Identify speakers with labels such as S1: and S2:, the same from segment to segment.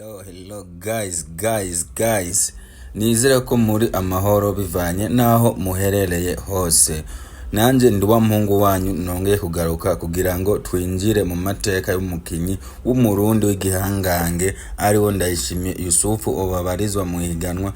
S1: Hello, hello guys, guys, guys. Nizere ko muri amahoro bivanye n'aho muherereye hose. Nanje ndi wa muhungu wanyu nongeye kugaruka kugira ngo twinjire mu mateka y'umukinyi w'Umurundi w'igihangange, ariwo Ndayishimiye Yusufu, ubabarizwa mu higanwa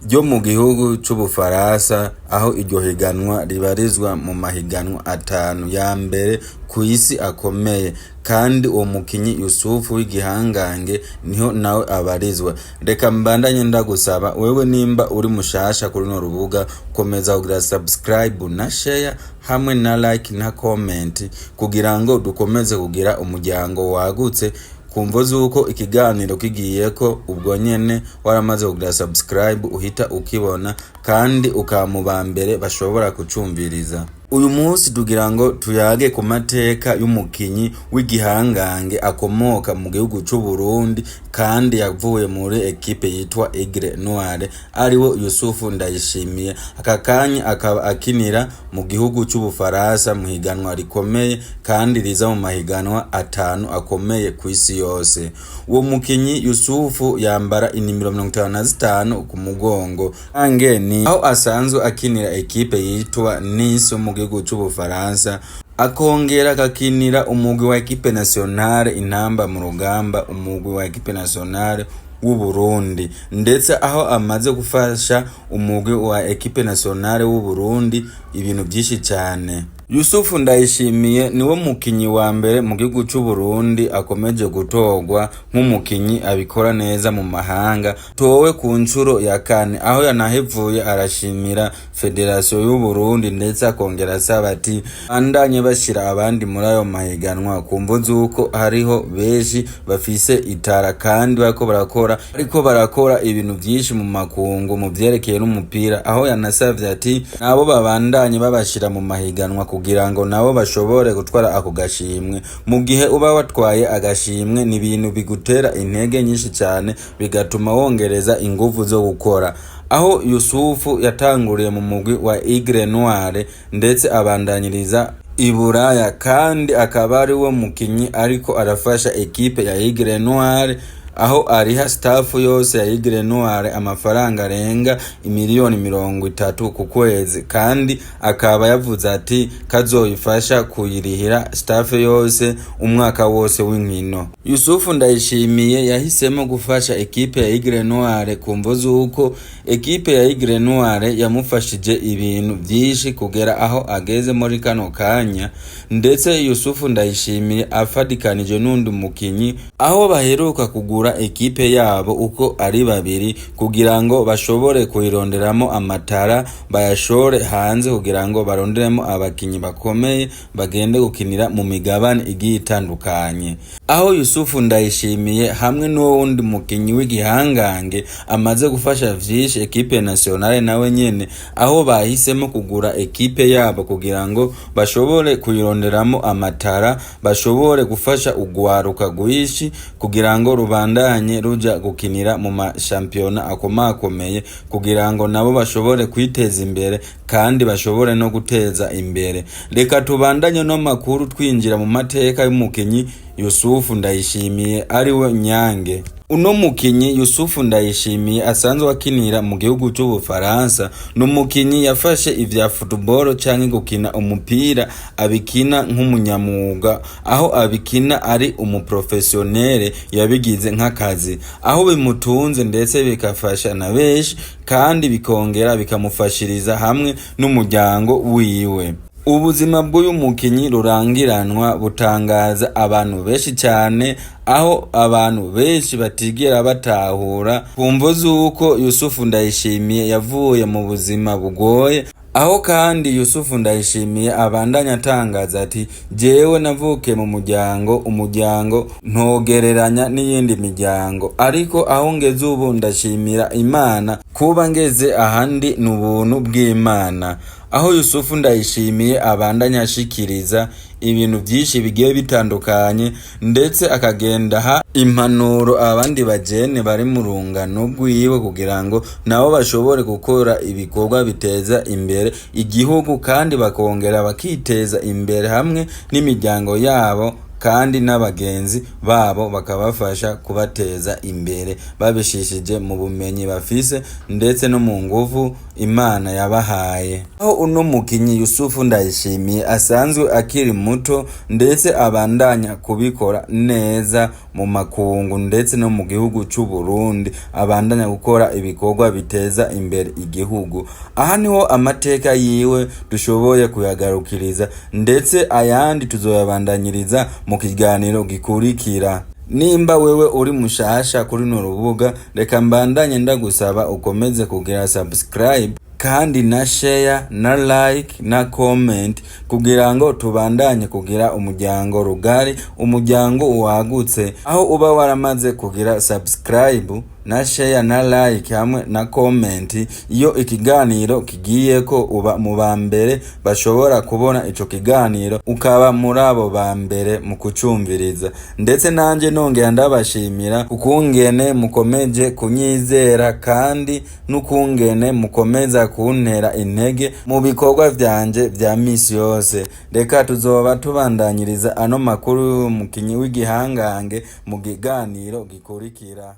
S1: ryo mu gihugu c'Ubufaransa, aho iryo higanwa ribarizwa mu mahiganwa atanu ya mbere kw'isi akomeye, kandi uwo mukinyi Yusufu w'igihangange niho nawe abarizwa. Reka mbandanye ndagusaba wewe, nimba uri mushasha kuri runo rubuga, komeza kugira subscribe na share hamwe na like na comment, kugira ngo dukomeze kugira umuryango wagutse, kumvo z'uko ikiganiro kigiyeko ubwo nyene waramaze kugira subscribe uhita ukibona kandi ukaba mu ba mbere bashobora kucumviriza. Uyu munsi tugira ngo tuyage ku mateka y'umukinyi w'igihangange akomoka mu gihugu c'u Burundi kandi yavuye muri ekipe yitwa Aigle Noir, ariwo Yusufu Ndayishimiye. Aka kanya akaba akinira mu gihugu c'Ubufaransa mu higanwa rikomeye kandi riza mu mahiganwa atanu akomeye kw'isi yose. Uwo mukinyi Yusufu yambara inimero 55 ku mugongo, ange ni aho asanzwe akinira ekipe yitwa Nice yo mu gihugu c'Ubufaransa, akongera akakinira umugwi wa équipe nationale Intamba mu Rugamba, umugwi wa équipe nationale w'u Burundi, ndetse aho amaze gufasha umugwi wa équipe nationale w'u Burundi ibintu byinshi cyane. Yusufu Ndayishimiye niwe mukinyi wa mbere mu gihugu c'u Burundi akomeje gutorwa nk'umukinyi abikora neza mu mahanga, towe ku nshuro ya kane, aho yanahevuye arashimira federasiyo y'u Burundi, ndetse akongera asaba ati bandanye bashira abandi muri ayo mahiganwa, ku mvo z'uko hariho benshi bafise itara kandi bariko barakora, ariko barakora ibintu vyinshi mu makungu mu vyerekeye n'umupira, aho yanasavye ati nabo babandanye babashira mu mahiganwa kugira ngo nabo bashobore gutwara ako gashimwe. Mu gihe uba watwaye agashimwe, ni ibintu bigutera intege nyinshi cyane, bigatuma wongereza inguvu zo gukora. Aho Yusufu yatanguriye mu mugwi wa Aigle Noir, ndetse abandanyiriza i Buraya, kandi akaba ari we mukinyi ariko arafasha ekipe ya Aigle Noir, aho ariha staff yose ya Aigle Noir amafaranga arenga imiliyoni 30 ku kwezi, kandi akaba yavuze ati kazoyifasha kuyirihira staff yose umwaka wose w'inkino. Yusufu Ndayishimiye yahisemo gufasha ekipe ya Aigle Noir ku mvo z'uko ekipe ya Aigle Noir yamufashije ibintu byinshi kugera aho ageze muri kano kanya. Ndetse Yusufu Ndayishimiye afadikanije n'undi mukinyi, aho baheruka kugura ekipe yabo uko ari babiri, kugira ngo bashobore kuyironderamo amatara, bayashore hanze kugira ngo baronderemo abakinyi bakomeye bagende gukinira mu migabane igiye itandukanye. Aho Yusufu Ndayishimiye hamwe n'uwundi mukinyi w'igihangange amaze gufasha vyinshi ekipe nationale nawe nyene, aho bahisemo kugura ekipe yabo kugira ngo bashobore kuyironderamo amatara, bashobore gufasha ugwaruka rwinshi kugira ngo rubandanye ruja gukinira mu mashampiyona akomakomeye, kugira ngo nabo bashobore kwiteza imbere kandi bashobore no guteza imbere. Reka tubandanye no makuru, twinjira mu mateka y'umukinyi Yusufu Ndayishimiye, ariwe Nyange. Uno mukinyi Yusufu Ndayishimiye asanzwe akinira mu gihugu c'Ubufaransa, ni umukinyi yafashe ivya football canke gukina umupira abikina nk'umunyamwuga, aho abikina ari umuprofessionnel, yabigize nk'akazi, aho bimutunze ndetse bikafasha na benshi, kandi bikongera bikamufashiriza hamwe n'umuryango wiwe. Ubuzima bw'uyu mukinyi rurangiranwa butangaza abantu benshi cyane, aho abantu benshi batigera batahura, ku mvo z'uko Yusufu Ndayishimiye yavuye mu buzima bugoye. Aho kandi Yusufu Ndayishimiye abandanya atangaza ati: "Jewe navukiye mu muryango, umuryango ntogereranya n'iyindi miryango, ariko aho ngeze ubu ndashimira Imana. Kuba ngeze ahandi ni ubuntu bw'Imana." Aho Yusufu Ndayishimiye abandanya ashikiriza ibintu byinshi bigiye bitandukanye, ndetse akagenda aha impanuro abandi bajene bari mu rungano rwiwe, kugira ngo nabo bashobore gukora ibikorwa biteza imbere igihugu, kandi bakongera bakiteza imbere hamwe n'imiryango yabo. Kandi n'abagenzi babo bakabafasha kubateza imbere babishishije mu bumenyi bafise ndetse no mu nguvu Imana yabahaye. Aho uno mukinyi Yusufu Ndayishimiye asanzwe akiri muto ndetse abandanya kubikora neza mu makungu ndetse no mu gihugu c'u Burundi, abandanya gukora ibikorwa biteza imbere igihugu. Aha niho amateka yiwe dushoboye kuyagarukiriza, ndetse ayandi tuzoyabandanyiriza mu kiganiro gikurikira. Nimba wewe uri mushasha kuri runo rubuga, reka mbandanye ndagusaba ukomeze kugira subscribe kandi na share na like na comment, kugira ngo tubandanye kugira umuryango rugari, umuryango wagutse. Aho uba waramaze kugira subscribe na share na like hamwe na comment, iyo ikiganiro kigiyeko uba mu ba mbere bashobora kubona ico kiganiro, ukaba muri abo ba mbere mu kucumviriza. Ndetse nanje nongera ndabashimira ukungene mukomeje kunyizera kandi n'ukungene mukomeza kuntera intege mu bikorwa vyanje vya misi yose. Reka tuzoba tubandanyiriza ano makuru y'umukinyi w'igihangange mu kiganiro gikurikira.